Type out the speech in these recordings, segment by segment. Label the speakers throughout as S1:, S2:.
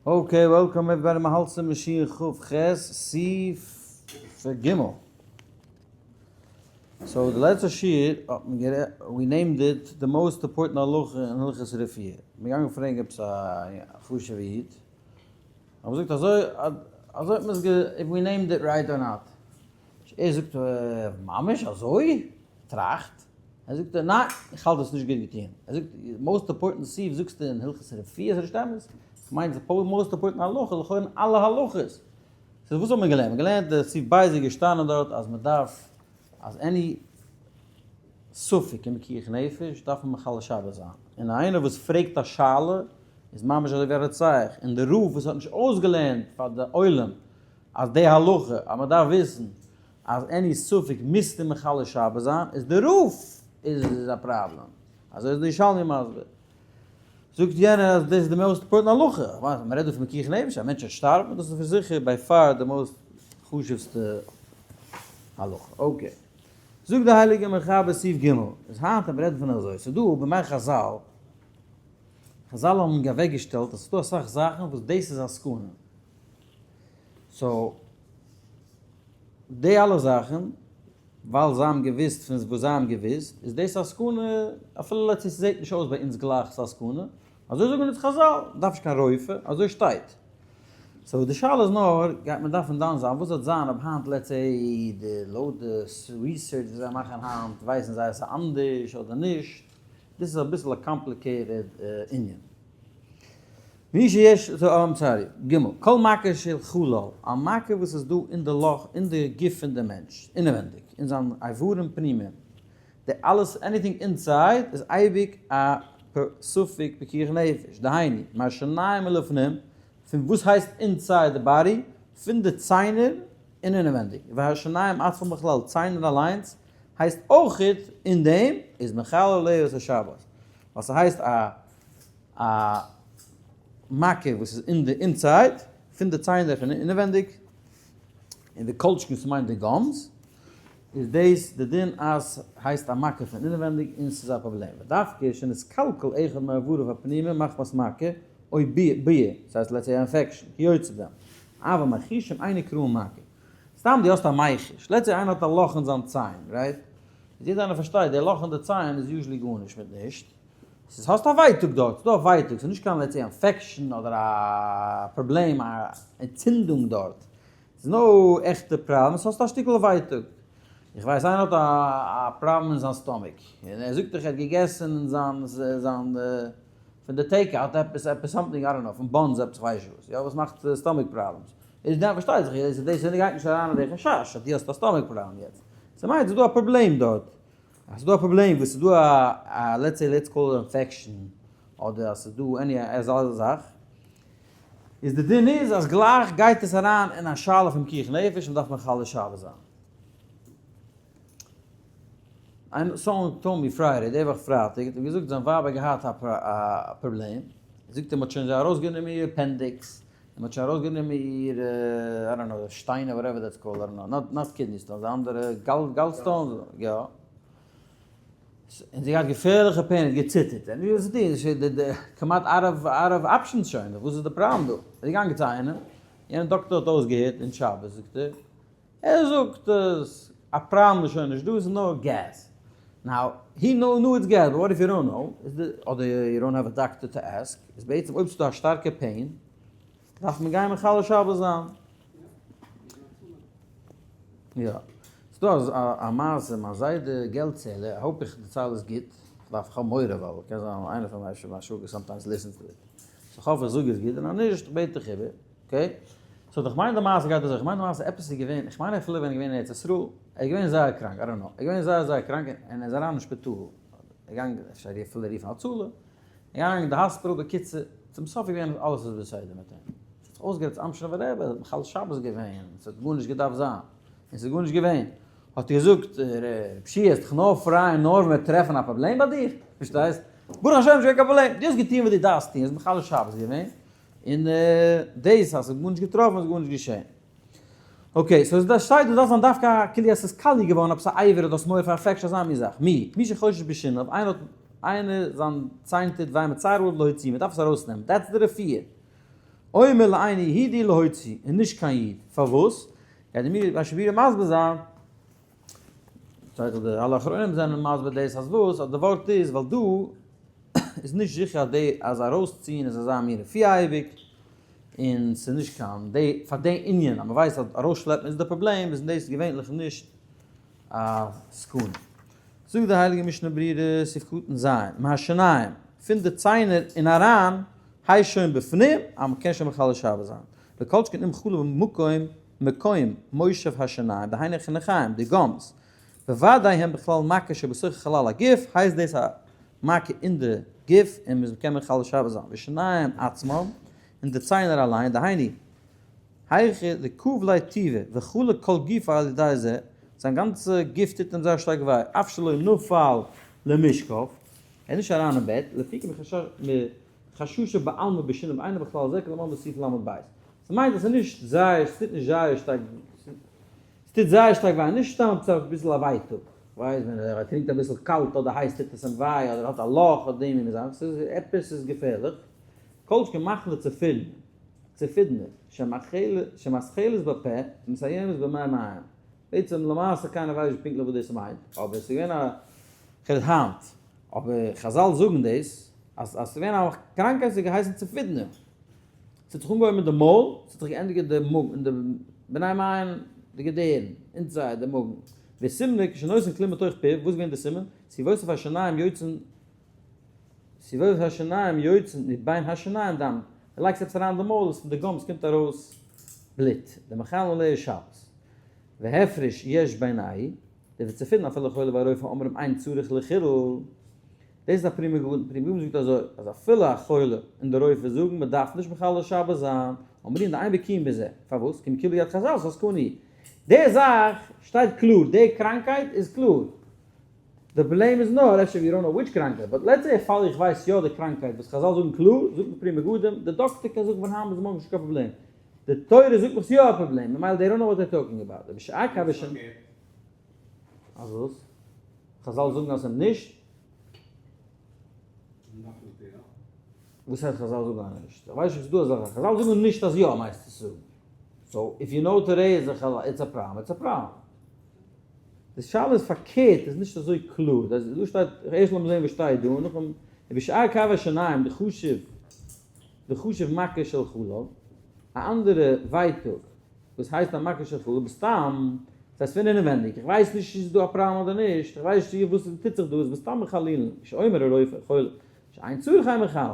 S1: Okay, welcome everybody, מ'האלט צום שיעור כ"ח סעיף ג'. So די לעצטע שיעור האט מען גערעדט, we named it the most important הלכה אין הלכות רפואה. מ'איז געגאנגען פרעגן עפעס א חשוב'ע איד, האט מען געזאגט אזוי אזוי האט מען עס גע if we named it right or not. ער זאגט ממש אזוי? טראכט. ער זאגט ניין, איך האלט האסט נישט גוט געטון. ער זאגט most important סעיף זאגסטו אין הלכות רפואה איז נישט אמת. איך מיין די most important הלכה לכאורה אין אלע הלכות. סאו וואס האט מען געלערנט? מען האט געלערנט די סעיף ב' איז געשטאנען דארט אז מען דארף אז any ספק אין פיקוח נפש דארף מען מחלל שבת זיין. און איינער וואס פרעגט א שאלה איז ממש אזוי ווי א רוצח. און די רב וואס האט נישט אויסגעלערנט פאר די עולם אז די הלכה אז מען דארף וויסן אז any ספק מוזטו מחלל שבת זיין איז די רב איז א פראבלעם, אזוי איז די ירושלמי מסביר. זאגט יענער אז דאס איז די most important הלכה, מען רעדט דא פון פיקוח נפש, א מענטש וועט שטארבן, דאס איז פאר זיכער by far די most חשוב'סטע הלכה. Okay. זאגט די הייליגע מחבר סעיף ג', איז היינט אז מען רעדט פון אזוי, ס'איז דא בימי חזל, חזל האבן אוועקגעשטעלט אז ס'איז דא אסאך זאכן וואס דאס איז א סכנה, so די אלע זאכן ווייל זיי האבן געוואוסט פון וואס זיי האבן געוואוסט איז דאס א סכנה אפילו let's say ס'זעט נישט אויס ביי אונז גלייך ס'איז א סכנה, אזוי זאגן אונז חזל, מ'דארף נישט קיין רופא, אזוי שטייט. so די שאלה איז נאר, גייט מען דארפן דן זיין וואס וועט זיין אויב היינט let's say די לויט די research וואס זיי מאכן היינט ווייסן זיי אז ס'איז אנדערש אדער נישט, דאס איז אביסל א complicated ענין. מי שיש, I'm sorry, ג. כל מכה של חלל, א מכה וואס איז דא אין די לאך אין די גוף פון די מענטש, אינעווענדיג, אין זיין איברים פנימיים, די אלעס anything inside איז אייביג א ספק פיקוח נפש, דהיינו, מהשיניים ולפנים, פון וואס הייסט inside די body, פון די ציינער און אינעווענדיג, והשיניים עצמם בכלל, ציינער אליינס, הייסט אויכעט אין דעם, איז מחלל עליה את השבת, ווייל ס'הייסט א א מכה וואס איז אין די inside פון די ציינער פון אינעווענדיג, און די כל שכן ס'מיינט די gums, איז דאס די דין אז הייסט א מכה פון אינעווענדיג און ס'איז א פראבלעם, ודווקא שנתקלקל אחד מאבריו הפנימיים מחמת מכה או ביעה, ס'הייסט let's say א infection, כיוצא בהם, אבל מיחושים אין נקראים מכה. סתם דו האסט א מיחוש, let's say איינער האט א לאך אין זיין ציין, right? איז יעדער איינער פארשטייט די לאך אין די ציין איז usually גארנישט מיט נישט, ס'איז האסט א ווייטאג דארט, ס'איז דא א ווייטאג, ס'איז נישט קיין let's say infection אדער א פראבלעם, א ענטצינדונג דארט, ס'איז no עכטע פראבלעם, ס'האסט א שטיקל ווייטאג. איך ווייס איינער האט א פראבלעם אין זיין stomach, און ער זאגט דיך ער האט געגעסן אין זיין זיין פון די take out עפעס עפעס something I don't know, פון באנס עפעס כ'ווייס נישט וואס, יא וואס מאכט stomach problems, איז דען פארשטייט זיך איז דאס גייט נישט אריין אין די חשש אז דו האסט א stomach problem יעצט, ס'מיינט ס'איז דא א פראבלעם דארט. אז ס'איז דא א פראבלעם וואס ס'איז דא א let's say let's call infection אדער אז ס'איז דא any אזא זאך איז די דין איז אז גלייך גייט עס אריין אין א שאלה פון פיקוח נפש און דארף מחלל שבת זיין. איינער someone told me Friday די וואך פרייטאג האט ער געזאגט זיין ווייב האט געהאט א פראבלעם זאגט ער מ'האט שוין ארויסגענומען איר appendix און מ'האט שוין ארויסגענומען איר, I don't know, שטיינער whatever that's called, I don't know, not kidney stones, די אנדערע, gall stones, יא. און זי האט געהאט געפערליכע pain, האט געציטערט, און וואס איז די, כמעט out of, out of options שוין, וואס איז די פראבלעם דא? איז געגאנגען צו איינעם, יענער דאקטער האט אויסגעהערט אין שבת, זאגט ער, ער זאגט אז א פראבלעם איז שוין נישט דא, עס איז נאר געז. Now, he know knew it's gas, but what if you don't know? איז די, אדער you don't have a doctor to ask, איז בעצם אויב ס'איז דא א שטארקע pain, דארף מען גיין מחלל שבת זיין. יא. ס'איז דא א מעשה, מיין זיידע געלדצעלער, I hope איך דערצייל עס גוט, כ'דארף, כ'האב מורא ווייל קען זיין איינער פון מיינע שוואגערס sometimes listen to it. So כ'האף איך זאג עס גוט, און אז נישט בעט איך איבער. Okay? So איך מיין די מעשה גייט אזוי, איך מיין די מעשה עפעס איז געווען, איך מיין אפילו ווען ער איז געווען אין ארץ ישראל, ער איז געווען זייער קראנק, I don't know, ער איז געווען זייער זייער קראנק און ער איז אריין אין שפיטאל, ער איז געגאנגען, אפשר אפילו רופן הצלה, ער איז געגאנגען אין די האספיטאל, בקיצור, צום סוף איז געווען אז אלעס איז בסדר מיט אים, עס האט זיך אויסגערעדט צו אמשינאווער רבי, ער האט מחלל שבת געווען, עס האט גארנישט געדארפט זיין, און עס איז גארנישט געווען, האט ער געזאגט, ר' פשי', עסט דיך נאר פרייען נאר ווען מיר טרעפן א פראבלעם ביי דיר, פארשטייסט? ברוך השם נישט געווען קיין פראבלעם, דו האסט געטון וואס דו דארפסט טון, האסט מחלל שבת געווען, און דאס אז ס'האט גארנישט געטראפן איז גארנישט געשען. Okay, so דא שטייט דא דארף זיין דווקא א כאילו אז ס'איז קאליע געווארן עפעס א אבר אדער ס'מוח infection אזא מין זאך. מי, מי שחושש בשיניו, איינער האט איינער זיין ציין טוט וויי מצער עליו להוציא, מ'דארף עס ארויסנעמען, that's די רפואה. אומר לאינו יהודי להוציא, און נישט קיין איד. פארוואס? גייט די משנה ברורה מסביר זיין, שטייט דאך די אלע אחרונים זענען מסביר דאס אז וואס, אז די ווארט איז ווייל דא איז נישט זיכער אז די אז ארויסציען איז אזא מין רפואה אייביג, און ס'איז נישט קיין די פאר די ענין אז מ'ווייסט אז ארויסשלעפן איז די פראבלעם איז דאס געווענליך נישט א סכנה. זאגט די הייליגע משנה ברורה סעיף קטן ז', מהשיניים, פון די ציינער און אריין, הייסט שוין בפנים אז מ'קען שוין מחלל שבת זיין, וכל שכן אם חלה במקום מקום מושב השיניים, דהיינו חניכיים, די gums, בוודאי הם בכלל מכה שבתוך חלל הגוף, הייסט דאס א מכה אין די גוף און מ'איז קען מחלל שבת זיין, ושיניים עצמם, און די ציינער אליין, דהיינו, היכא דכאיב ליה טובא וחלה כל גופו על ידי זה, זיין גאנצע גוף טוט אים זייער שטארק וויי, אף שלא נפל למשכב, ער איז נישט אריין אין בעט, לאפוקי מחששא בעלמא בשינים ואינו בכלל זה כלהלן בסעיף ל"ב. ס'מיינט אז ס'איז נישט זייער, ס'טוט נישט זייער שטארק, ס'טוט זייער שטארק וויי, נישט סתם עפעס אביסל א ווייטאג, כ'ווייס ווען ער טרינקט אביסל קאלט אדער הייס טוט עס אים וויי, אדער האט א לאך אדער די מיני זאכן, ס'איז עפעס איז געפערליך, כל שכן מחלה צפרדע, צפרדע, שמתחלת בפה ומסיימת במי מעיים, בעצם למעשה קיינער ווייסט נישט פונקטליך וואס דאס מיינט, אבער ס'איז געווען א, כ'רעד היינט, אבער חזל זאגן דאס, אז אז ס'איז געווען א קראנקייט ס'האט געהייסן צפרדע, ס'האט זיך אנגעהויבן מיט די מויל, ס'האט זיך געענדיגט אין די מאגן, אין די בני מעיים, די געדערים, inside די מאגן, וסימנא כשנותן כלום בתוך פיו, וואס איז געווען די סימן? סביבותיו השיניים יוצאין סביבות השיניים יוצאין מבין השיניים דם, דו לייגסט עפעס אריין אין די מויל איז פון די gums קומט ארויס בלוט, דמחללין עליה שבת. והפרש יש בינייהו, דבצפרדע אפילו חולה והרופא אומרים אין צריך לחלל, דאס איז א פרי מגדים, פרי מגדים זאגט אזוי, אז אפילו א חולה און די רופא זאגן מען דארף נישט מחלל שבת זיין, אומרים דאין בקיאים בזה, פארוואס? כי מקובל יד חזל ס'א סכנה. די זאך שטייט קלאר, די קראנקייט איז קלאר, די פראבלעם איז נאר אפשר we don't know which קראנקייט, but let's say פאל איך ווייס יא די קראנקייט וואס חזל זאגן קלאר, זאגט מיך פרי מגדים, די דאקטער קען זאגן פון היינט ביז מארגן נישטא קיין פראבלעם, די תורה זאגט מיך ס'יא א פראבלעם, ממילא they don't know what they're talking about, ובשאר כאבי ש. אז וואס? חזל זאגן אז ס'איז נישט? וואס הייסט חזל זאגן אז נישט? איך ווייס נישט אויב ס'איז דא אזא זאך, חזל זאגן נישט אז יא מיינסטו צו זאגן, so if you know today איז it's a problem, it's a problem. די שאלה איז פארקערט איז נישט אזוי קלאר, דאס דא שטייט, ערשט לאמיר זעהן וואס שטייט דא און נאכדעם ובשאר כאבי השיניים דחשיב דחשיב מכה של חלל, א אנדערע ווייטאג וואס הייסט א מכה של חלל בסתם, דאס הייסט פון אינעווענדיג, איך ווייס נישט צו ס'איז דא א פראבלעם אדער נישט, איך ווייס נישט וואס טוט זיך דא, איז בסתם מחללין, כשאומר הרופא חולה שאין צריך אין מחלל.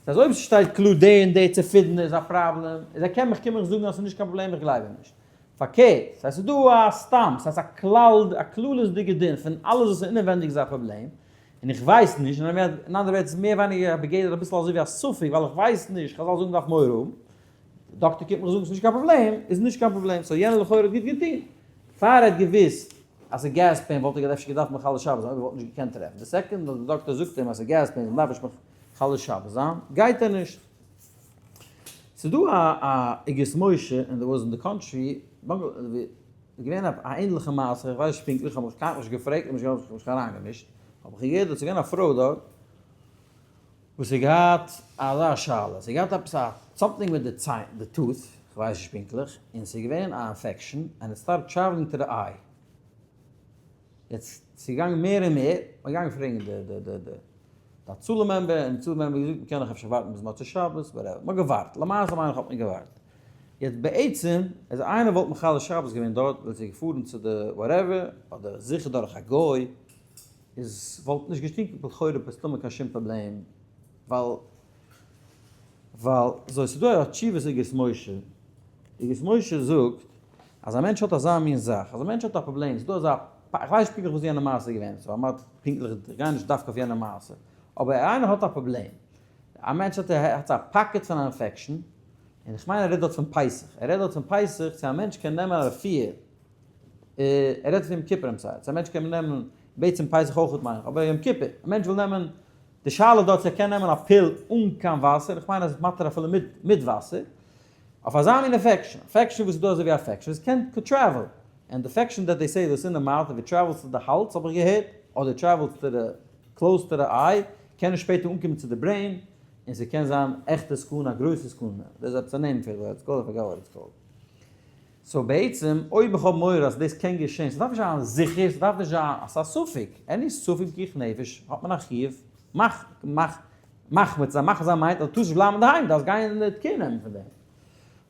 S1: דאס הייסט אויב ס'שטייט קלאר די און די צפרדע איז א פראבלעם, איז ער קען מיך קומען זאגן אז ס'איז נישט קיין פראבלעם איך גלייב אים נישט. פארקערט, ס'הייסט ס'איז דא א סתם, ס'הייסט א כלל, א כללות'דיגע דין פון אלעס וואס איז אינעווענדיג איז א פראבלעם, און איך ווייס נישט, און אין אנדערע ווערטער ס'איז מער ווייניגער א בגדר אביסל אזוי ווי א ספק ווייל איך ווייס נישט, חזל זאגן מ'דארף מורא האבן, די דאקטער קומט מיך זאגן ס'איז נישט קיין פראבלעם, איז נישט קיין פראבלעם, so יענער לכאורה האט גוט געטון. פאר ער האט געוואוסט אז ס'איז gas pain וואלט ער אפשר געדארפט מחלל שבת זיין אויב ער וואלט נישט געקענט טרעפן, די second אז די דאקטער זאגט אים אז ס'איז gas pain און מ'דארף נישט מחלל שבת זיין, גייט ער נישט. ס'איז דא א א אגרות משה און דער וואס אין די country, איז געווען א ענדליכע מעשה, איך ווייס נישט פונקטליך, האב מיך קיינמאל נישט געפרעגט און נישט מיך אריינגעמישט, האב איך געהערט אז ס'איז געווען א פרוי דארט וואס האט געהאט אזא שאלה, זי האט געהאט עפעס א something מיט די ציין, די tooth, איך ווייס נישט פונקטליך, און ס'איז געווען א infection, and it start traveling to the eye, יעצט ס'איז געגאנגען מער און מער, מ'איז געגאנגען פרעגן די די די די הצלה member, און די הצלה member האט געזאגט מ'קען נאך אפשר ווארטן ביז מוצאי שבת, whatever, מ'האט געווארט, למעשה מיין איך האט מען געווארט, יעצט בעצם אז איינער וואלט מחלל שבת געווען דארט וואלט זי געפארן צו די whatever, אדער זיכער דורך א גוי, איז וואלט נישט געשטינקען לכאורה מסתמא קיין שום פראבלעם, ווייל ווייל אזוי ס'איז דא א תשובת אגרות משה, אגרות משה זאגט אז א מענטש האט אזא מין זאך, אז א מענטש האט א פראבלעם, ס'איז דא אזא, איך ווייס נישט פונקטליך וואס יענע מעשה איז געווען, so אמרת פונקטליך, איך גיי נישט דווקא אויף יענע מעשה, אבער איינער האט א פראבלעם, א מענטש האט האט א pocket פון א infection, און איך מיין ער רעדט דארט פון פסח, ער רעדט דארט פון פסח צו א מענטש קען נעמען א רפואה, ער רעדט פון יום כיפור I'm sorry, צו א מענטש קען נעמען, בעצם פסח אויך מיין איך, אבער יום כיפור, א מענטש וויל נעמען, די שאלה דארט צו ער קען נעמען א pill אן קיין וואסער, איך מיין אז עס מתיר אפילו מיט מיט וואסער, אויף אזא מין infection, infection וואס איז דא אזוי ווי א infection וואס קען could travel, and די infection that they say וואס אין די mouth if it travels to די האלז האב איך געהערט, אדער travels to the close to the eye, קען עס שפעטער אנקומען צו די brain. און ס'קען זיין עכטע סכנה, א גרויסע סכנה, דאס איז עפעס א name פאר what it's called, I forgot what it's called. So בעצם אויב איך האב מורא אז דאס קען געשען, ס'דארף נישט זיין זיכער, ס'דארף נישט זיין אז ס'איז א ספק, any ספק פיקוח נפש האט מען א חיוב מח מח מחמיר צו זיין, מחמיר זיין מיינט אז דו טארסט נישט בלייבן אינדערהיים, דארפסט גיין און קעיר נעמען פון דעם.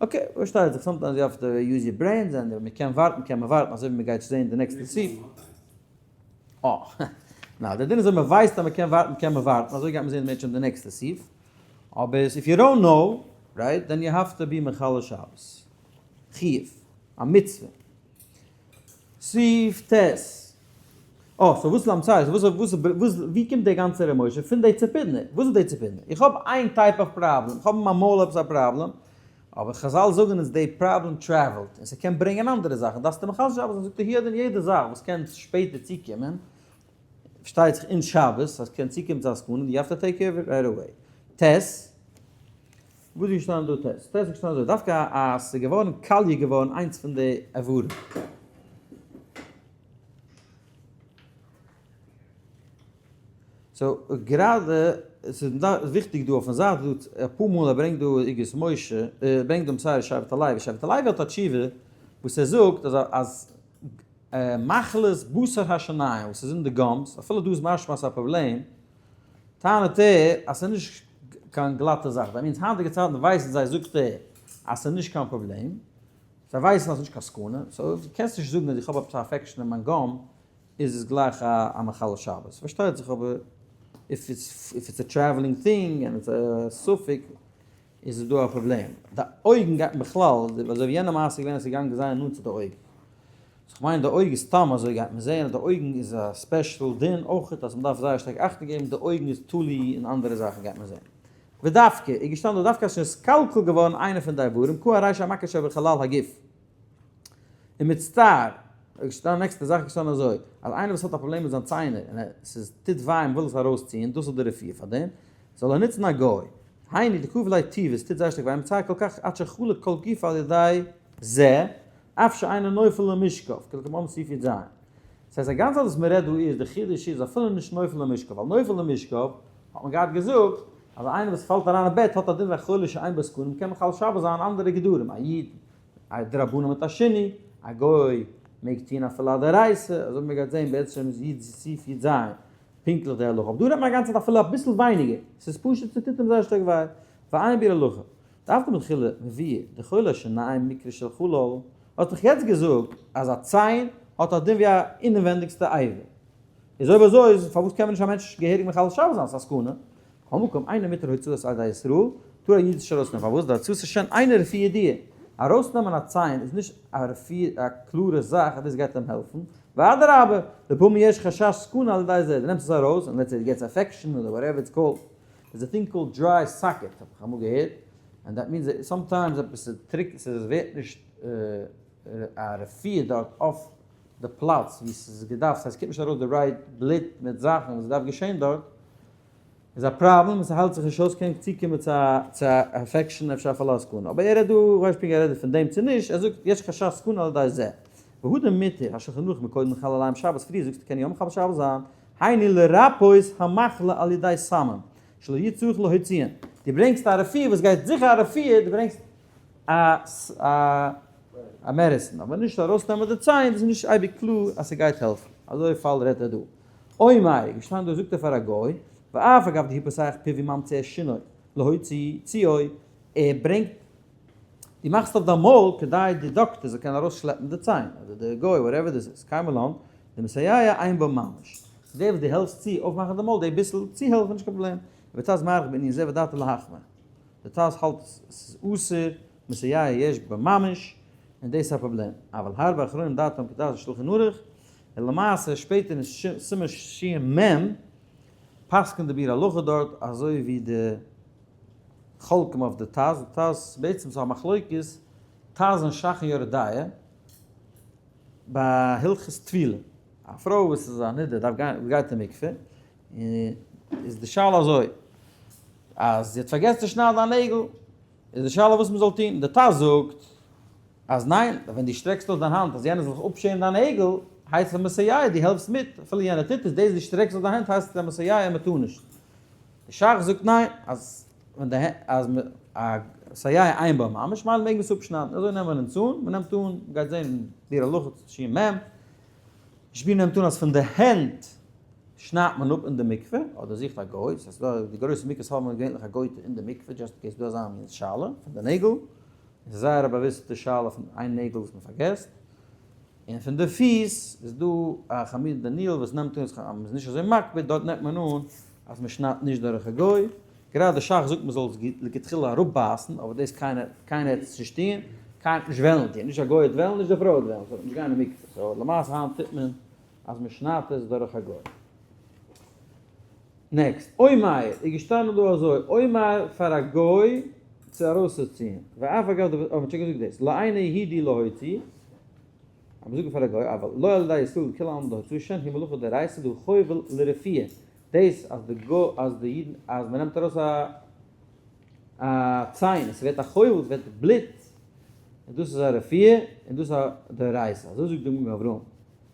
S1: Okay, פארשטייט זיך, sometimes you have to use your brains, און ווען מ'קען ווארטן קען מען ווארטן, אזוי ווי מ'גייט זען די נעקסטע סעיף. אה, נא, דער דין איז אויב מ'ווייסט אז מ'קען ווארטן קען מען ווארטן, אזוי גייט מען זען מערטשעם די נעקסטע סעיף. אבער if you don't know, right, then you have to be מחלל שבת. חיוב. א מצוה. סעיף ט'. אה, so וואס למצא איז, וואס וואס וואס ווי קומט די גאנצע ר' משה? פון די ציפורנע. וואס איז די ציפורנע? איך האב איין type of problem, איך האב אין מיין מויל עפעס א פראבלעם, אבער חזל זאגן אונז די פראבלעם travel ט, און ס'קען ברענגען אנדערע זאכן, דארפסטו מחלל שבת זיין, זאגט ער here דען יעדע זאך וואס קען שפעטער צוקומען, פארשטייט זיך אין שבת, אז ס'קען צוקומען צו א סכנה, you have to take care of it right away. ט'. וואס איז געשטאנען דא ט'? ט' איז געשטאנען אזוי, דווקא אז ס'איז געווארן קאליע געווארן איינס פון די איברים. So גראדע ס'איז וויכטיג דא אויפן זייט דא אפאר מאל ער ברענגט דא אגרות משה, ער ברענגט דעם שער שבט הלוי, שבט הלוי האט א תשובה וואס ער זאגט אז אז מחלת בשר השיניים וואס איז אין די gums, אפילו דא איז משמע אז ס'איז א פראבלעם, טענה'ט ער אז ס'איז נישט קיין גלאטע זאך, that means היינטיגע צייטן ווייסן זיי זאגט ער אז ס'איז נישט קיין פראבלעם, זיי ווייסן אז ס'איז נישט קיין סכנה, so קענסט נישט זאגן אז איך האב עפעס א infection אין מיין gum איז עס גלייך א מחלל שבת, פארשטייט זיך אבער if it's a traveling thing and it's א ספק איז עס דא א פראבלעם, די אויגן גייט מען בכלל, אזוי ווי יענע מעשה איז געווען אז ס'איז געגאנגען זייער נאנט צו די אויגן, so כ'מיין די אויג איז סתם אזוי גייט מען זעהן אז די אויגן איז א special דין אויכעט אז מ'דארף זייער שטארק אכטונג געבן, די אויגן איז תלוי אין אנדערע זאכן גייט מען זעהן. ודווקא, איז געשטאנען דא דווקא אז שוין נתקלקל געווארן איינע פון די איברים, כ ה רישא מכה שבחלל הגוף. און מצטער, איז געשטאנען נעקסטע זאך איז געשטאנען אזוי, אז איינער וואס האט א פראבלעם מיט זיין ציינער און עס טוט וויי און מ'וויל עס ארויסציען, דאס איז די רפואה פאר דעם, זאל ער נוצן א גוי. היינו דכאב ליה טובא, עס טוט זייער שטארק וויי, מצער כל כך עד שחלה כל גופו על ידי זה, אף שאינו נופל למשכב, כלקמן סעיף י"ז. דאס הייסט א גאנצע וואס מען רעדט דא איז, די חידוש איז אפילו נישט נופל למשכב, ווייל נופל למשכב האט מען געהאט געזאגט אז איינער וואס פאלט אריין אין בעט האט א דין ווי א חולה שאין בו סכנה, מ'קען מחלל שבת זיין אנדערע גדרים, א איד א דרבנן מיט א שינוי, א גוי מעג טוהן אפילו א דאורייתא, אזוי ווי מען גייט זעהן בעז ה אין י' סעיף י"ז פונקטליך די הלכה, אבער דא רעדט מען א גאנצע צייט אפילו אביסל ווייניגער, ס'איז פשוט ס'טוט אים זייער שטארק וויי, ועיין ביאור הלכה, דארף די מתחילה מביא די חולה שיניים מקרה של חלל, האסט דאך יעצט געזאגט אז א ציין האט א דין ווי א אינעווענדיגסטע אבר, איז אויב אזוי איז פארוואס קען מען נישט א מענטש געהעריג מחלל שבת זיין? ס'איז א סכנה. כל מקום אינו מותר הוצאת על ידי ישראל, טאר א איד נישט ארויסנעמען, פארוואס? די הוצאת השן אינה רפואה ידועה, ארויסנעמען א ציין איז נישט א רפואה א קלארע זאך אז דאס גייט אים העלפן, ואדרבה, לפעמים יש חשש סכנה על ידי זה, דו נעמסט עס ארויס און let's say it gets infection אדער whatever it's called, there's a thing called dry socket האב איך אמאל געהערט, and that means sometimes עפעס איז טרוקן ס'איז ווערט נישט א רפואה דארט אויף די פלאץ ווי ס'איז געדארפט ס'הייסט ס'קומט נישט ארויס די right בלוט מיט זאכן וואס דארף געשען דארט, איז א פראבלעם און ס'היילט זיך נישט אויס קען צוקומען צו א צו א infection אפשר אפילו א סכנה אבער ער רעדט דא איך ווייס נישט פונקט ער רעדט פון דעם צו נישט ער זאגט יש חשש סכנה על ידי זה והוא דמותר השולחן ערוך מקודם חל עליהם שבת פריער זאגסטו קען יא מחלל שבת זיין היינו לרפאות המחלה על ידי סמים שלא יהיה צריך להוציאן דו ברענגסט א רפואה וואס גייט זיכער א רפואה דו ברענגסט א א medicine אבער נישט ארויסנעמען די ציין דאס איז נישט אייביג קלאר אז ס'גייט העלפן אזוי פאל רעדט ער דא. אוי מיי, געשטאנען דא זאגט ער פאר א גוי, ואף אגב דהוא פותח פיו וממציא שינו להוציא ציו, ער ברענגט, דו מאכסט אויף דיין מויל כדי די דאקטער זאל קענען ארויסשלעפן די ציין, אדער די גוי whatever דאס איז, קיימא לן, דמסייע אין בו ממש, דער וואס דו העלפסט צו אויפמאכן די מויל, די ביסל צוהעלפן נישט קיין פראבלעם, וטז מאריך בענין זה ודעתו להחמיר, די טז האלט ס'איז אסור, מסייע יש בו ממש, און דאס איז א פראבלעם, אבל הרבה אחרונים דעתם כדעת השולחן ערוך, און למעשה שפעטער אין סימן שמ פסק'נט די ביאור הלכה דארט אזוי ווי די חולקים אויף די טז, די טז בעצם איז א מחלוקת טז און שך אין יורה דעה ביי הלכות טבילה, א פרוי וואס איז א נדה דארף גיין גייט אין מקווה, און איז די שאלה אזוי אז זי האט פארגעסן צו שניידן א נעגל איז די שאלה וואס מען זאל טון, די טז זאגט אז ניין, ווען דו שטרעקסט אויס דיין האנט אז יענער זאל זיך אפשערן דיין נעגל, הייסט עס א מסייע, דו העלפסט מיט, אפילו יענער טוט עס, דאס דו שטרעקסט אויס דיין האנט הייסט עס א מסייע און מען טאר נישט. די שך זאגט ניין, אז ווען די אז א סייע אין בה ממש, מילא מעג מען עס אפשניידן, אזוי נעמען אונז אן, מען נעמט אן, מען גייט זען אין ביאור הלכה ש מ, שבי נעמט אן אז פון די הענט שניידט מען אפ אין די מקווה, אדער זוכט א גוי, ס'הייסט דא די גרויסע מקווה'ס האבן געווענליך א גוי'טע אין די מקווה, just in case דא אזא מין שאלה פון די נעגל, עס איז זייער א באוויסטע שאלה פון איין נעגל וואס מען פארגעסט, און פון די פיס איז דא א חמיר דניאל וואס נעמט אן אז מען איז נישט אזוי מקפיד, דארט נעמט מען אן אז מען שניידט נישט דורך א גוי, גראדע שך זאגט מען זאל עס לכתחילה אראפבייסן, אבער דאס קיינער קיינער העט עס נישט טון, קיינער וועט נישט וועלן טון, נישט א גוי וועט וועלן, נישט די פרוי וועט וועלן, ס'וועט נישט גיין אין מקווה, so למעשה היינט טוט מען אז מען שניידט עס דורך א גוי. next, אומר איז געשטאנען דא אזוי, אומר פאר א גוי צו ארויסצוציען, ואף אגב, אוי מ'האט שוין געזאגט דאס, לעיני יהודי להוציא, אז מ'זאגט פאר א גוי, אבל לא על ידי ישראל כולי עלמא דהוצאה שהן היא מלאכה דאורייתא דהא חובל לרפואה, דאס אז די גוי אז די אידן אז מ'נעמט ארויס א א ציין און ס'ווערט א חובל ס'ווערט בלוט און דאס איז א רפואה און דאס איז א דאורייתא אזוי זאגט די מגן אברהם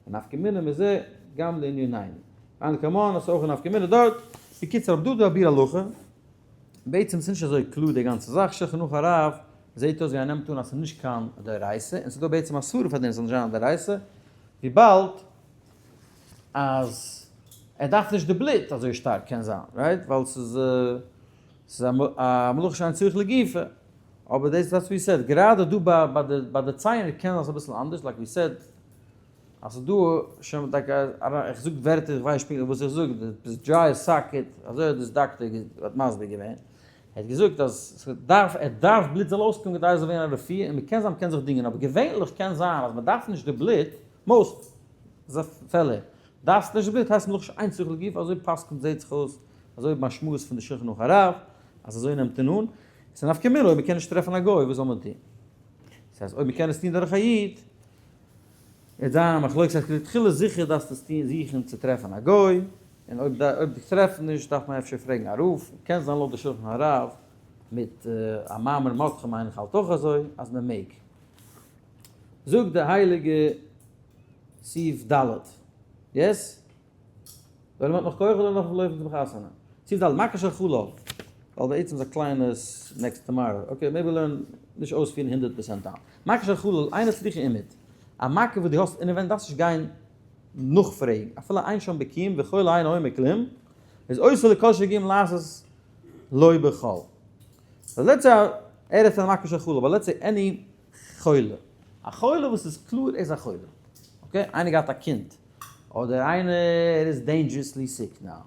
S1: ונפקא מינה מזה גם לענינינו. אין כמוהן איז אויך א נפקא מינה דארט. בקיצור אויב דא דא א ביאור הלכה, בעצם ס'נישט אזוי קלאר די גאנצע זאך, שולחן ערוך הרב זעהט אויס ווי ער נעמט אן אז ס'איז נישט קיין דאורייתא, און ס'איז דא בעצם א סברא פאר דעם ס'זאל נישט זיין א דאורייתא, וויבאלד אז ער דארף נישט די בלוט אזוי שטארק קען זיין, right? ווייל ס'איז ס'איז א מלאכה שאין צריך לגופה, אבער דאס that's what we said, גראדע דא ביי די ציינער קען זיין ס'איז אביסל אנדערש, like we said אז ס'איז דא שוין טאקע איך זאג ווערטער איך ווייס נישט פונקטליך וואס איך זאג, די dry socket, אזוי האט דאס דאקטער האט מסביר געווען, ער האט געזאגט אז ס'דארף ער דארף בלוט זאל אויסקומען כדי עס זאל ווערן א רפואה, און מ'קען זיין מ'קען זיך דינגען אבער געווענליך קען זיין אז מ'דארף נישט די בלוט, most פעלער דארפסט נישט די בלוט הייסט מלאכה שאין צריך לגופה אזוי פסק'נט זעהט זיך אויס אזוי משמעות פון די שולחן ערוך הרב אז אזוי נעמט מען אן, ס'איז נפקא מינה אויב מ'קען נישט טרעפן א גוי וואס זאל מען טון? ס'הייסט אויב מ'קען עס טון דורך א איד וועט זיין א מחלוקת אז לכתחילה זיכער דארפסטו עס טון זוכן צו טרעפן א גוי, און אויב אויב די טרעפסט נישט דארף מען אפשר פרעגן א רב, קען זיין לויט די שולחן הרב מיט א מאמר מרדכי מיין איך האלט אויך אזוי אז מען מעג. זאגט די הייליגע סעיף ד'. yes? ווען מ'האט נאך כח אדער נאכן לויפן צום חתונה? סעיף ד' מכה של חלל. ווייל בעצם איז א קליינע next tomorrow. okay, maybe learn נישט אויספירן 100% היינט. מכה של חלל, אינה צריכה עימוד. א מכה וואס דו האסט אינעווענדיג דארפסט נישט גיין נאכפרעגן. אפילו אין שם בקיאים וחולה אינו אומר כלום, איז עושה לו כל שרגילים לעשות לו בחול. so let's say ער רעדט פון א מכה של חלל, but let's say any חולה. א חולה וואס איז קלאר ער איז א חולה. okay? איינער געהאט א קינד. אדער איינער איז dangerously sick now.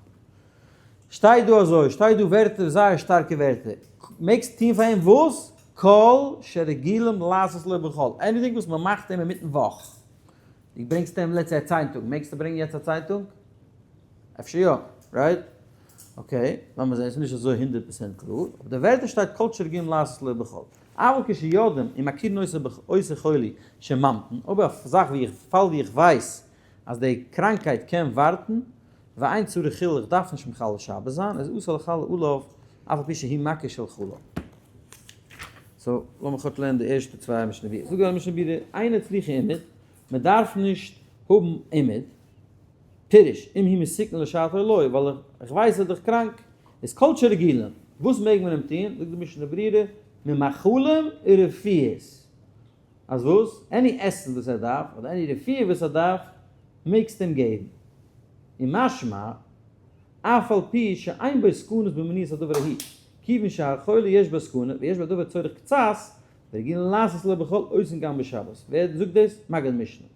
S1: שטייט דא אזוי, שטייט דא ווערטער, זייער שטארקע ווערטער. מעגסט טון פאר אים וואס? כל שרגילים לעשות לו בחול. anything וואס מען מאכט אים אינמיטן וואך. דו ברענגסט אים let's say א צייטונג, מעגסטו ברענגען יעצט א צייטונג? אפשר יא, right? okay, לאמיר זען, עס איז נישט אזוי 100% קלאר, אבער די ווערטער שטייט כל שרגילים לעשות לו בחול. אבל כשיודעים ומכירין אותו חולי שממתין, אויב א זאך ווי איך פאל ווי איך ווייס אז די קראנקייט קען ווארטן, ואין צריך חילול איך דארף נישט מחלל שבת זיין, איז אסור לחלל עליו אף על פי שהיא מכה של חלל. so לאמיר כאטש לערנען די ערשטע צוויי משנה ברורה. זאגט די משנה ברורה, אינה צריכה עימוד, מען דארף נישט האבן עימוד, פירוש, אם היא מסוכן לשעתו לא, ווייל איך ווייס ער איז דאך קראנק, איז כל שרגילים, וואס מעג מען אים טון? זאגט די משנה ברורה, ממאכלים ורפואות, אז וואס? any עסן וואס ער דארף, אדער any רפואה וואס ער דארף, מעגסטו אים געבן. און משמע, אף על פי שאין בו סכנות במניעת הדבר ההיא, כיוון שהחולה יש בו סכנה ויש בדבר צורך קצת, ורגילים לעשות לו בחול עושין גם בשבת. ווער זאגט דאס? מגיד משנה.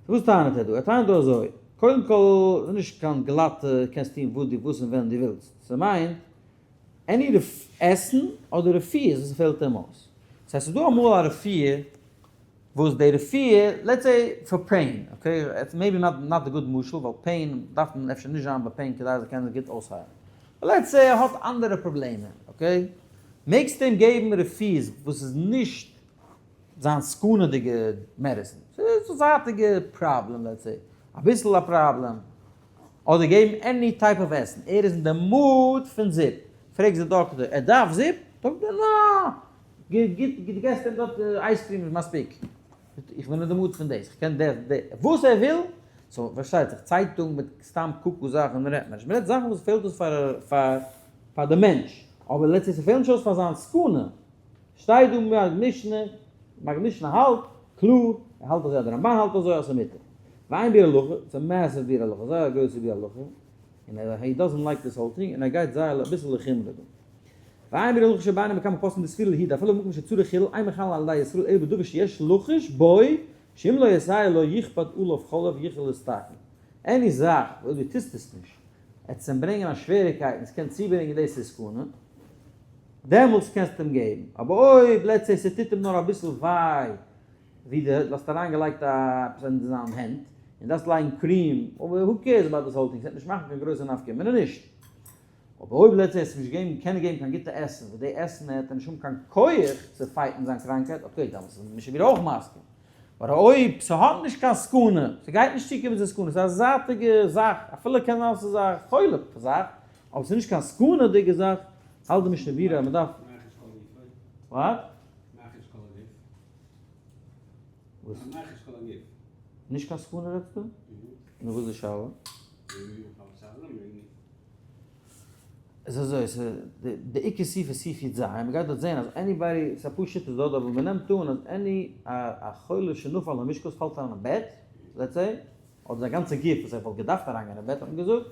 S1: וואס טענה'ט ער דא? ער טענה'ט דא אזוי, קודם כל, ס'איז נישט קיין גלאטע קענסט טון וואס דו וואס און ווען דו ווילסט. ס'מיינט any עסן אדער רפואות וואס ס'פעלט אים אויס. ס'הייסט ס'איז דא אמאל א רפואה וואס די רפואה, let's say פאר pain, okay, maybe not די good משל, ווייל pain דארף מען אפשר נישט זיין ביי pain כדי ער זאל קענען גוט אויסהיילן. but let's say ער האט אנדערע פראבלעמען, okay, מעגסטו אים געבן רפואות וואס איז נישט זיין סכנה'דיגע medicine, ס'איז א זייטיגע פראבלעם let's say, אביסל א פראבלעם, אדער געבן any type of עסן, ער איז אין די mood פון זופ, פרעגסט די דאקטער ער דארף זופ? זאגט ער נא! דו געסט אים דארט ice cream איז מספיק, איך בין אין די mood פון דאס, איך קען דער וואס ער וויל, so פארשטייט זיך צייטונג מיט סתם קוקו זאכן רעדט מען נישט, מען רעדט זאכן וואס פעלט אויס פאר פאר די מענטש. אבער let's say ס'פעלט נישט אויס פאר זיין סכנה, שטייט דא מגיד משנה, מגיד משנה האלט קלאר, ער האלט אזוי אז די רמב"ן האלט אזוי אז ס'איז מותר. ועיין ביאור הלכה, ס'איז א massive ביאור הלכה, זייער א גרויסע ביאור הלכה, און ער he doesn't like this whole thing, און ער גייט זייער אביסל לחומרא דא. ועיין ביאור הלכה שביין בכמה פוסקים דסבירא להו דאפילו במקום שצריך חילול אין מחללין על ידי ישראל אלא בדבר שיש לחוש בו שאם לא יסייע לו יכבד עליו חלב ויוכל להסתכן. any זאך וואס דו טוסט עס נישט, עט עס אים ברענגען א שוועריקייט און עס קען צוברענגען דאס צו סכנה, דעמאלטס קענסטו אים געבן, אבער אויב let's say ס'טוט אים נאר אביסל וויי ווי די האסט אריין געלייגט א עפעס אין זיין הענט און דארפסט לייגן cream, אבער who cares about this whole thing, ס'וועט נישט מאכן קיין גרויסע נפקא מינה נישט. אבער אויב let's say עס נישט געבן קענען געבן קיין גוטע עסן וואס די עסן ער האט ער נישט האבן קיין כח צו fight ן זיין קראנקייט, okay דעמאלטס איז משי בירא אויך מסכים. אבער אויב ס'האט נישט קיין סכנה, ס'גייט נישט צוקומען צו סכנה, ס'איז א זייטיגע זאך, אפילו קען זיין ס'איז א חולה זאך, אבער ס'איז נישט קיין סכנה'דיגע זאך, האלט די משנה ברורה אז מ'דארף. What? וואס? נישט קיין סכנה רעדסטו? נו וואס איז די שאלה? איז אזוי, ס'איז די עיקר סעיף איז סעיף י"ז, מ'גייט דארט זעהן אז anybody, ס'איז אפאר שיטות דארט, אבער מ'נעמט אן אז any א חולה שנפל על המשכב פאלט אריין אין בעט, let's say, אדער זיין גאנצע גוף וואס ער וואלט געדארפט אריינגיין אין בעט האט מען געזאגט,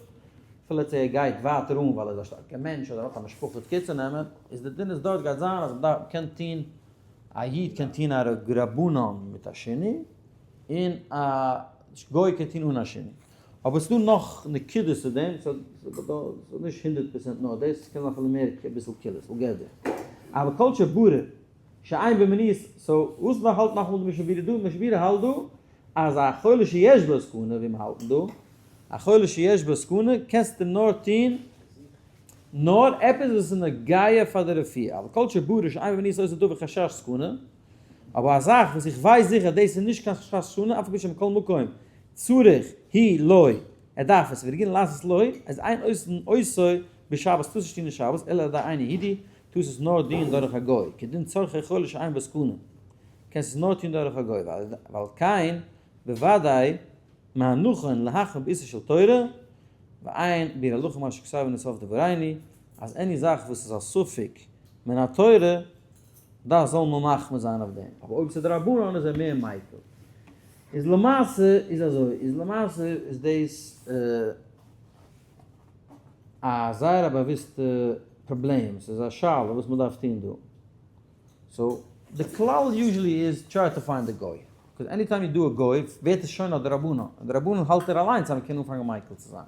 S1: אפילו let's say ער גייט ווייטער אן ווייל ער איז א שטארקער מענטש אדער האט א משפחה קעיר צו נעמען, איז די דין איז דארט גייט זיין אז מ'דארף מ'קען טוהן, א איד קען טוהן א דרבנן מיט א שינוי, און א גוי קען טוהן אן א שינוי. אבער ס'דא נאך נקודות צו דעם, ס'איז נישט 100% נאר דאס, ס'קען זיין אפילו מער אביסל קולות, we'll get there. אבער כל שברור שאין במניעת, so וואס נאך האלט נאכאמאל די משנה ברורה דא? משנה ברורה האלט דא אז א חולה שיש בו סכנה, ווי מיר האלטן דא, א חולה שיש בו סכנה קענסטו נאר טון נאר עפעס וואס איז נוגע פאר די רפואה, אבל כל שברור שאין במניעת אותו דבר חשש סכנה, אבער א זאך וואס איך ווייס זיכער דאס איז נישט קיין חשש סכנה אף על פי שמכל מקום צריך הוא לו, ער דארף עס, ורגיל לעשות לו, אז אין עושין אותו בשבת טארסט נישט טון אין שבת, אלא על ידי אינו יהודי, טארסט עס נאר דין דורך א גוי, כדין צרכי חולה שאין בו סכנה, קענסט עס נאר טון דורך א גוי, ועל כן בוודאי מהנכון להחמיר באיסור של תורה, ועיין ביאור הלכה מה שכתבנו לסוף דברינו, אז any זאך וואס איז א ספק מן התורה, דאס זאל מען מחמיר זיין אויף דעם, אבער אויב ס'איז דרבנן איז ער מער מיקל. איז למעשה איז אזוי, איז למעשה איז דאס א זייער א באוויסטע פראבלעם, ס'איז א שאלה וואס מ'דארף טון דא. so די כלל usually איז try to find די גוי, because any time you do א גוי ווערט עס שוין א דרבנן, און דרבנן האלט ער אליינס אז מ'קען אנפאנגען מיקל צו זיין.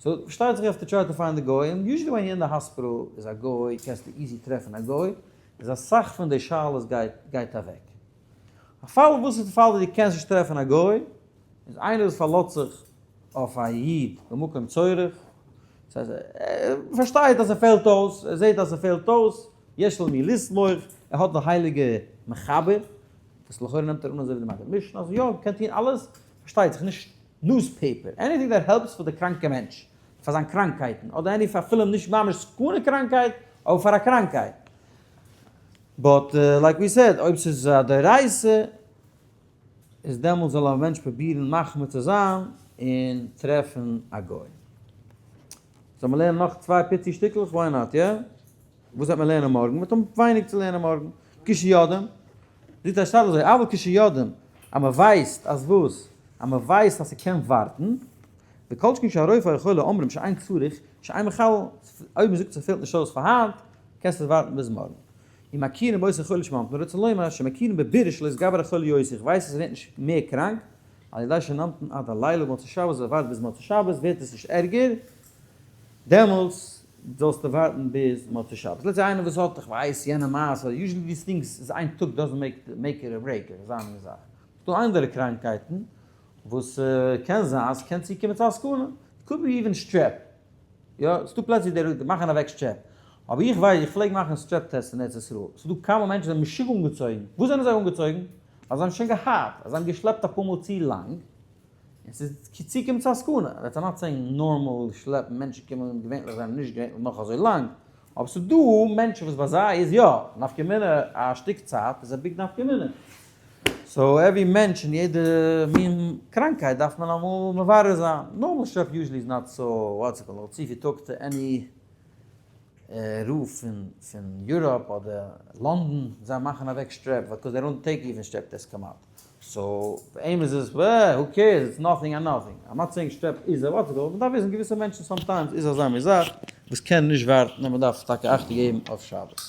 S1: so פארשטייט זיך you have to try to find די גוי, און usually ווען you're אין די האספיטאל איז א גוי קענסטו easy טרעפן א גוי, איז אסאך פון די שאלות גייט גייט אוועק. א פאל וואס איז די פאל וואס דו קענסט נישט טרעפן א גוי, איז איינער וואס פארלאזט זיך אויף א איד במקום צורך, דאס הייסט ער פארשטייט אז ס'פעלט אויס, ער זעט אז ס'פעלט אויס, יש על מי לסמוך, ער האט די הייליגע מחבר, וואס לכאורה נעמט ער אן אזוי ווי די מגיד משנה, אז יא, מ'קען טון אלעס, פארשטייט זיך נישט newspaper, anything that helps פאר די קראנקע מענטש, פאר זיין קראנקייטן, אדער any אפילו נישט ממש סכנה קראנקייט, אבער פאר א קראנקייט. but like we said, אויב ס'איז א דאורייתא, איז דעמאלטס זאל א מענטש פרובירן מחמיר צו זיין און טרעפן א גוי. זאל מען לערנען נאך צוויי פיצי שטיקלעך? Why not, איא? וואס וועט מען לערנען מארגן? מ'וועט האבן ווייניג צו לערנען מארגן. כשיודעים, זאגט א שטאט אזוי, אבל כשיודעים, אז מ'ווייסט אז וואס? אז מ'ווייסט אז ס'קען ווארטן, וכל שכן שהרופא או החולה אומרים שאין צריך, שאין מחלל, אויב מ'זאגט ס'פעלט נישט אויס פאר היינט, קענסטו עס ווארטן ביז מארגן. ומכירין באותו חולה שממתין רוצה לומר שמכירין בבירור שלא יתגבר החולה יותר, איך ווייס אז ער ווערט נישט מער קראנק, על ידי שנמתין עד הלילה ומוצאי שבת, ער ווארט ביז מוצאי שבת ווערט עס נישט ערגער, דעמאלטס זאלסטו ווארטן ביז מוצאי שבת. Let's say איינער וואס האט איך ווייס יענע מעשה, usually these things איז איין טאג doesn't make it or break it, אזא מין זאך. ס'דא אנדערע קראנקייטן וואס קען זיין אז ס'קען צוקומען צו א סכנה, could be even strep, יא, ס'דא פלעצער ווי די מאכן אוועק strep, אבער איך ווייס, איך פלעג מאכן strep test אין ארץ ישראל, ס'דא כמה מענטשן זענען משוגע אנגעצויגן, וואס זענען זיי אנגעצויגן? אז זיי האבן שוין געהאט, אז זיי האבן געשלעפט אפאר מאל צו לאנג, און ס'איז צוקומען צו א סכנה, that's not saying normal שלעפן, מענטשן קומען געווענליך זענען נישט געווענליך נאך אזוי לאנג, אבער ס'איז דא מענטשן וואס ביי זיי איז יא נפקא מינה א שטיק צייט איז א big נפקא מינה, so every מענטש און יעדע מין קראנקהייט דארף מען אמאל מברר זיין, normal strep usually is not so what's it called, if you talk to any. רב פון פון Europe אדער לאנדאן זיי מאכן אוועק strep because they don't take even strep test כמעט. So ביי אים איז עס אה who cares it's nothing and nothing. I'm not saying strep איז א וואטס אבער מ'דארף וויסן געוויסע מענטשן sometimes איז אזא מין זאך וואס קען נישט ווארטן און מ'דארף טאקע אכטונג געבן אויף שבת.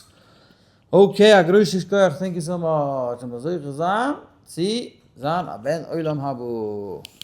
S1: Okay א גרויסע שכוח thank you so much זאל מען זוכה זיין צו זיין א בן עולם הבא.